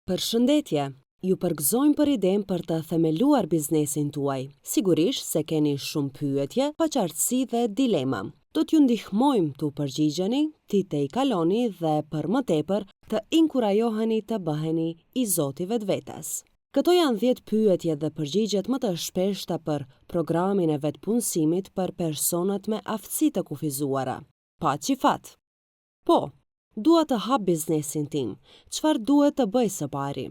Përshëndetje! Ju përgëzojmë për idenë për të themeluar biznesin tuaj. Sigurisht se keni shumë pyetje, paqartësi dhe dilema. Do t'ju ndihmojmë t'u përgjigjeni, t'i tejkaloni dhe për më tepër të inkurajoheni të bëheni i zoti vetvetes. Këto janë 10 pyetjet dhe përgjigjet më të shpeshta për programin e vetëpunësimit për personat me aftësi të kufizuara. Paçi fat! Po, dua të hap biznesin tim. Çfarë duhet të bëj së pari?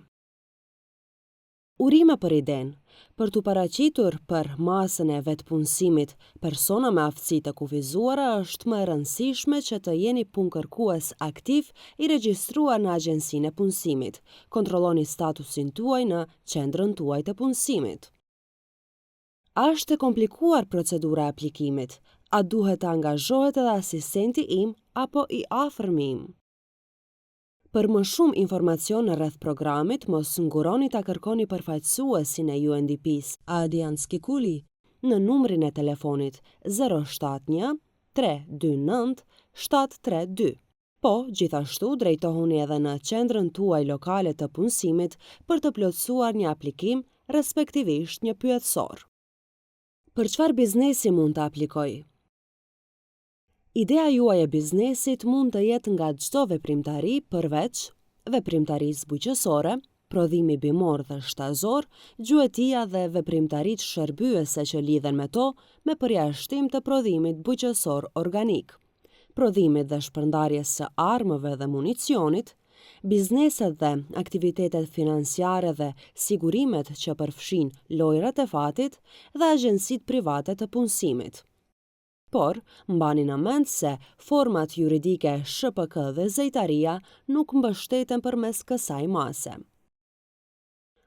Urime për idenë. Për t'u paraqitur për masën e vetëpunësimit persona me aftësi të kufizuara është më e rëndësishme që të jeni punëkërkues aktiv i regjistruar në Agjencinë e Punësimit. Kontrolloni statusin tuaj në qendrën tuaj të punësimit. A është e komplikuar procedura e aplikimit? A duhet të angazhohet edhe asistenti im apo i afërmi im? Për më shumë informacion rreth programit, mos nguroni ta kërkoni përfaqësuesin e UNDP-s, Ardian Skikuli, në numrin e telefonit 071 329 732. Po, gjithashtu drejtohuni edhe në qendrën tuaj lokale të punësimit për të plotësuar një aplikim, respektivisht një pyetësor. Për çfarë biznesi mund të aplikoj? Ideja juaj e biznesit mund të jetë nga çdo veprimtari përveç veprimtarisë bujqësore, prodhimi bimor dhe shtazor, gjuetia dhe veprimtaritë shërbyese që lidhen me to, me përjashtim të prodhimit bujqësor organik, prodhimit dhe shpërndarjes së armëve dhe municionit, bizneset dhe aktivitetet financiare dhe sigurimet që përfshijnë lojërat e fatit dhe agjencitë private të punësimit. Por, mbani në mend se format juridike SHPK dhe zejtaria nuk mbështeten përmes kësaj mase.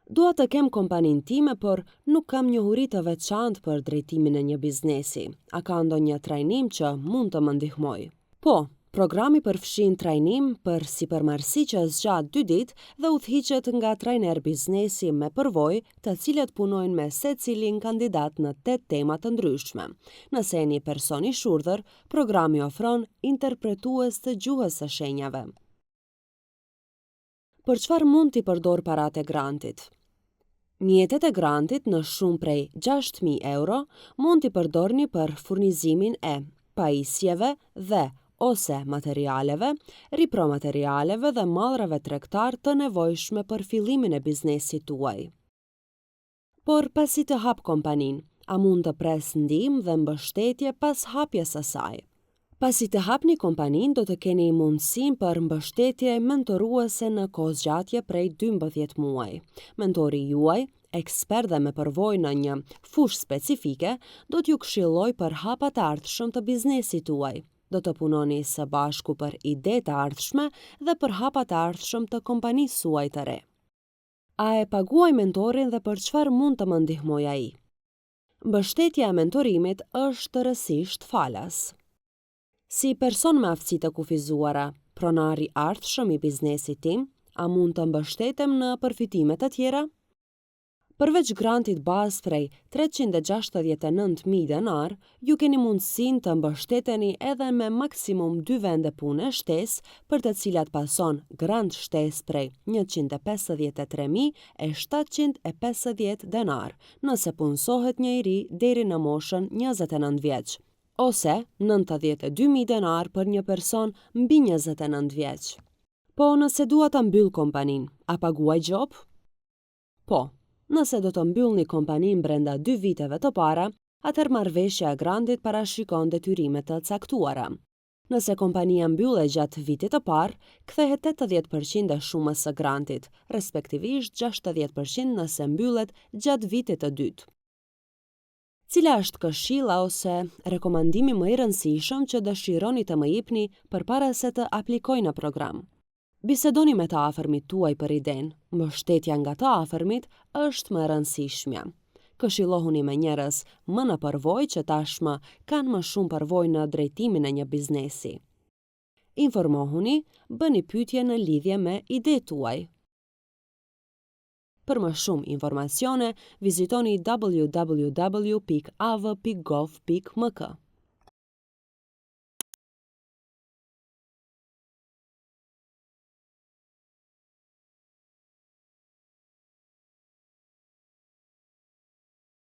Dua të kem kompaninë time, por nuk kam njohuri të veçantë për drejtimin e një biznesi. A ka ndonjë trajnim që mund të më ndihmojë? Po, programi përfshin trajnim për sipërmarrësi që zgjat 2 ditë dhe udhëhiqet nga trajner biznesi me përvojë, të cilët punojnë me secilin kandidat në 8 tema të ndryshme. Nëse jeni person i shurdhër, programi ofron interpretues të gjuhës së shenjave. Për çfarë mund t'i përdor paratë e grantit? Mjetet e grantit në shumë prej 6.000 euro mund t'i përdorni për furnizimin e pajisjeve dhe ose materialeve, ripromaterialeve dhe mallrave tregtar të nevojshme për fillimin e biznesit tuaj. Por pasi të hap kompaninë, a mund të pres ndihmë dhe mbështetje pas hapjes së saj? Pasi të hapni kompaninë, do të keni mundësinë për mbështetje mentoruese në kohëzgjatje prej 12 muaj. Mentori juaj, ekspert dhe me përvojë në një fushë specifike, do t'ju këshillojë për hapat e ardhshëm të biznesit tuaj. Do të punoni së bashku për ide të ardhshme dhe për hapat e ardhshëm të kompanisë suaj të re. A e paguaj mentorin dhe për çfarë mund të më ndihmojë ai? Mbështetja e mentorimit është tërësisht falas. Si person me aftësi të kufizuara, pronar i ardhshëm i biznesit tim, a mund të mbështetem në përfitime të tjera? Përveç grantit bazë prej 369.000 denar, ju keni mundësinë të mbështeteni edhe me maksimum 2 vende pune shtesë, për të cilat pason grant shtesë prej 153.750 denar, nëse punësohet një i ri deri në moshën 29 vjeç, ose 92.000 denar për një person mbi 29 vjeç. Po nëse dua ta mbyll kompaninë, a paguaj gjobë? Po, nëse do të mbyllni kompaninë brenda 2 viteve të para, atëherë marrëveshja e grantit parashikon detyrime të caktuara. Nëse kompania mbyllet gjatë vitit të parë, kthehet 80% e shumës së grantit, respektivisht 60% nëse mbyllet gjatë vitit të dytë. Cila është këshilla ose rekomandimi më i rëndësishëm që dëshironi të më jepni përpara se të aplikoj në program? Bisedoni me të afërmit tuaj për idenë. Mbështetja nga të afërmit është më e rëndësishmja. Këshillohuni me njerëz më në përvojë që tashmë kanë më shumë përvojë në drejtimin e një biznesi. Informohuni, bëni pyetje në lidhje me idetë tuaj. Për më shumë informacione, vizitoni www.av.gov.mk.